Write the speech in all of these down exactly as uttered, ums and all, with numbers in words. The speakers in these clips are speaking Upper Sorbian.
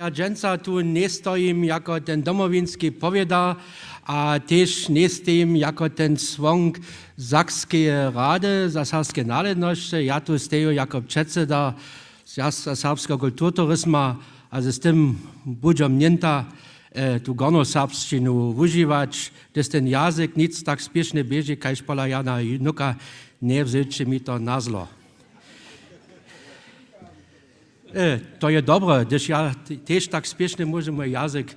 Ja dźensa tu njejstojim jako ten domowinski powědar a tež njejstojim jako ten słonk Sakskeje rady za serbske nalědnosće. Ja tu steju jako předsydar Zwjazka serbskeho kulturturizma a z tym budźom něnta tu gornoserbšćinu wužiwać, hdyž ten jazyk nic tak spěšnje běži kaž pola Jana Nuka. Njewzywće mi to na zło. To je dobre, hdyž ja tež tak spěšnje móžem mój jazyk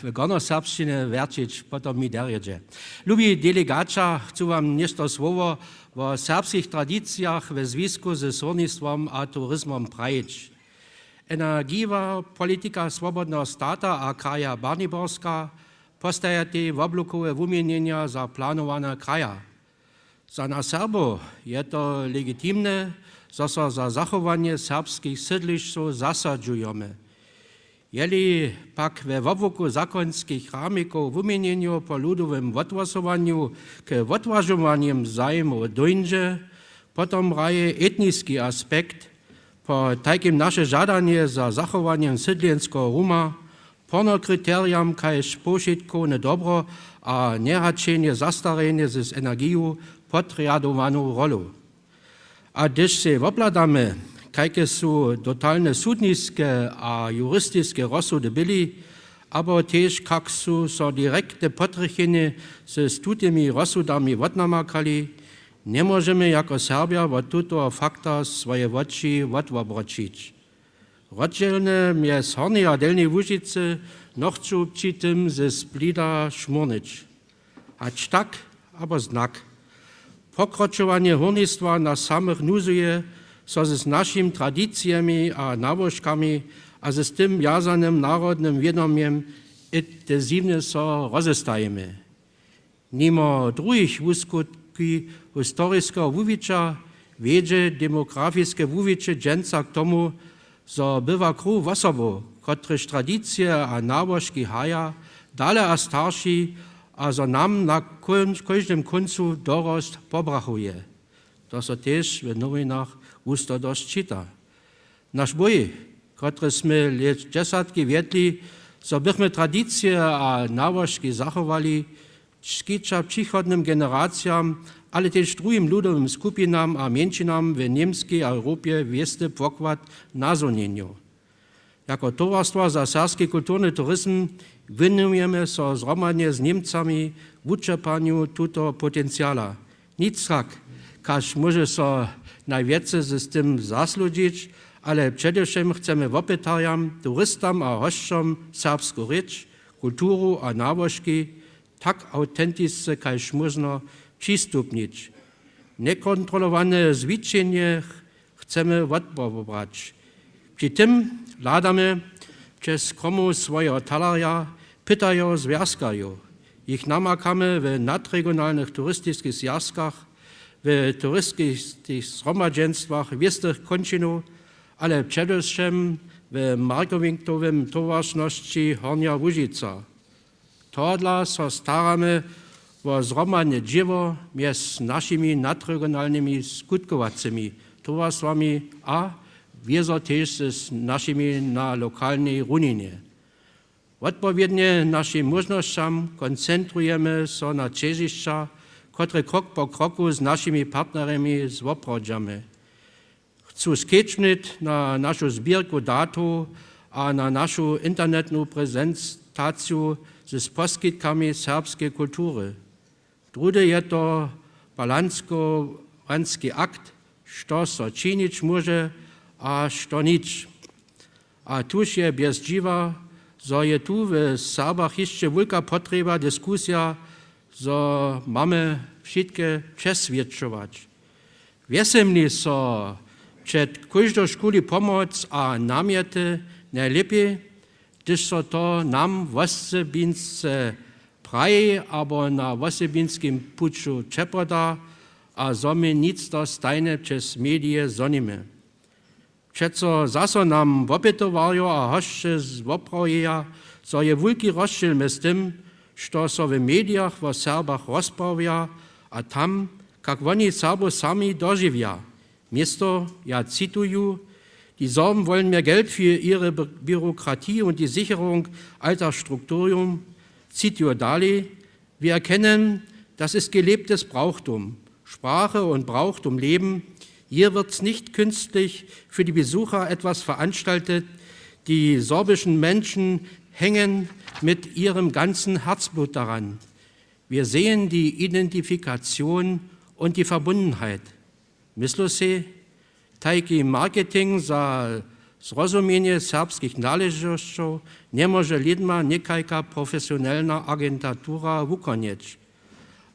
w gornoserbšćinje wjerćić, potom mi derje dźe. Lubi delegaća, chcu wam něšto słowo wo serbskich tradicijach we zwisku ze słonistwom a turizmom prajić. Energijowa politika swobodneho stata a kraja Braniborska postajatej woblukowe wuměnjenja za planowane kraja. Za nas Serbow je to legitimne, zo so za zachowanje serbskich sydlišćow zasadźujemy. Jeli pak we wobłuku zakonskich ramikow wuměnjenjow po ludowym wothłosowanju k wotwažowanjom zajimow dóńdźe, potom raje etniski aspekt po tajkim naše žadanje za zachowanjem sydlenskeho ruma porno kriterijam kaž powšitkowne dobro a njehaćenje zastarjenje z energiju potrjadowanu rolu. A hdyž sej wobhladamy, kajke su dotalne sudniske a juristiske rozsudy byli, abo tež kak su so direktne potrjechenje z tutymi rozsudami wotnamakali, njemóžemy jako Serbja wot tutoho fakta swoje woči wotwobroćić. Rozdźělne mjez Hornjej a Delnjej Łužicy nochcu při tym ze splida šmurnyć. Hač tak abo znak. Pokročowanje hurnistwa nas samych nuzuje, so z našimi tradicijemi a nałožkami a z tym wjazanym narodnym wědomjem intensiwnje so rozestajimy. Nimo druhich wuskutki historiskeho wuwića wjedźe demografiske wuwiće dźensa k tomu, zo bywa kruh wosobow, kotrež tradicije a nałožki haja, dale a starši, a zo nam na kóž- kóždym kóncu dorost pobrachuje. To so tež w nowinach husto dosć čita. Naš bój, kotryž smy lět dźesatki wjedli, zo bychmy tradicije a nałožki zachowali, skića přichodnym generacijam, ale tež druhim ludowym skupinam a mjeńšinam w Němskej a Europje wěsty pokład nazhonjenjow. Jako towarstwa za serbski kulturny turizm wěnujemy so zhromadnje z Němcami wučerpanju tutoho potenciala. Nic tak, kaž móže so najwjetce z tym zasłudźić, ale předewšěm chcemy wopytarjam, turistam a hosćom serbsku rěč, kulturu a nałožki tak awtentisce kaž móžno přistupnić. Njekontrolowane zwićenje chcemy wotpobrać. Při tym hladamy přez kromu swojeho talerja, pytajo zwjazkarjow. Jich namakamy w nadregionalnych turistiskich zwjazkach, w turistiskich zhromadźenstwach wěstych kónčinow, ale předewšěm w marketingowym towaršnosći Hornja Łužica. Tohodla so staramy wo zhromadne dźěło mjez našimi nadregionalnymi skutkowacymi towarstwami a wězo tež z našimi na lokalnej runinje. Wotpowědnje našim móžnosćam koncentrujemy so na ćežišća, kotrež krok po kroku z našimi partnerjemi zwoprawdźamy. Chcu skedźbnyć na našu zběrku datow a na našu internetnu prezentaciju z poskitkami serbskeje kultury. Druhdy je to balancowanski akt, što so činić móže a što nič. A tuž je bjez dźiwa, zo je tu w Serbach hišće wulka potrjeba diskusija, zo mamy wšitke přeswědčować. Wjesymni so před kóždoškuli pomoc a namjety, njelěpjej, hdyž so to nam wosebinsce praji abo na wosebinskim puću přepoda a zo my nic to stajnje přez medije zhonimy. Přeco zaso nam wopytowarjo a hosće zwoprawjeja, zo je wulki rozdźěl mjez tym, što so w medijach wo Serbach rozprawja, a tam, kak woni Serbow sami dožiwja. Město, ja cituju, Die Sorben wollen mehr Geld für ihre Bü- Bürokratie und die Sicherung alter Strukturen. Zitiert dali: Wir erkennen, das ist gelebtes Brauchtum. Sprache und Brauchtum leben. Hier wird nicht künstlich für die Besucher etwas veranstaltet. Die sorbischen Menschen hängen mit ihrem ganzen Herzblut daran. Wir sehen die Identifikation und die Verbundenheit. Myslu sej, tajki marketing za zrozumjenje serbskich naležnosćow njemóže lědma někajka profesionelna agentura wukonjeć.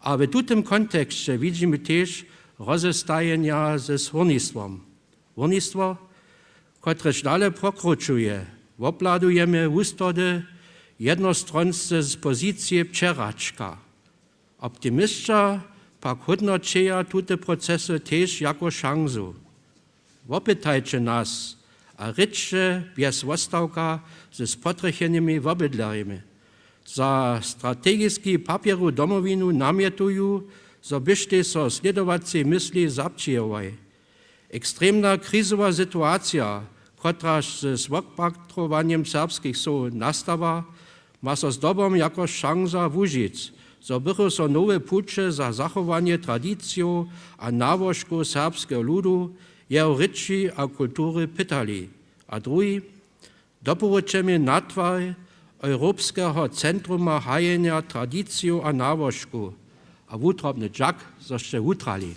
A w tutym konteksće widźimy tež rozestajenja z hórnistwom. Hórnistwo, kotrež dale pokročuje, wobhladujemy wustoty jednostronsce z pozicije přehračka. Optimisća pak hódnoćeja tute procesy tež jako šansu. Wopytajće nas a rěčće bjez wostawka z potrjechenymi wobydlerjemi. Za strategiski papjeru Domowinu namjetuju, zo byštej so slědowacej mysli zapřijěłaj. Ekstremna krizowa situacija, kotraž z wobpatrowanjem serbskich wsow nastawa, ma so zdobom jako šansa wužić, zo bychu so nowe puće za zachowanje tradicijow a nałožkow serbskeho ludu, jeho rěči a kultury pytali. A druhi: Doporučemy natwar Europskeho centruma hajenja tradicijow a nałožkow. A wutrobny dźak, zo sće wutrali.